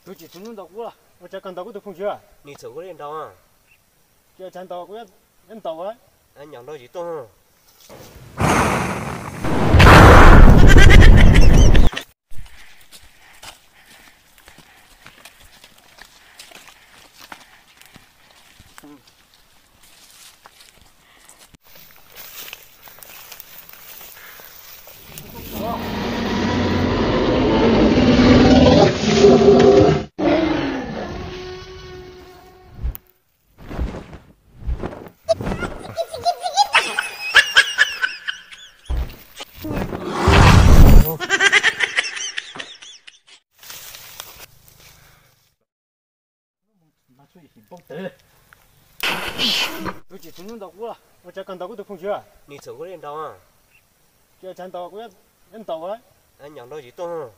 Kuv tsis txhob ntaus kuv, ua cas koj ntaus kuv tus phooj ywg? Nws txham kuv li ntaus. Ces ua cas ntaus kuv, ntaus nyaum nrau tsis tuaj. Kuv tsis txhob ntaus kuv, ua cas koj ntaus kuv tus phooj ywg? Nws txham kuv li ntaus. Ces ua cas ntaus kuv, ntaus nyaum nrau tsis tuaj.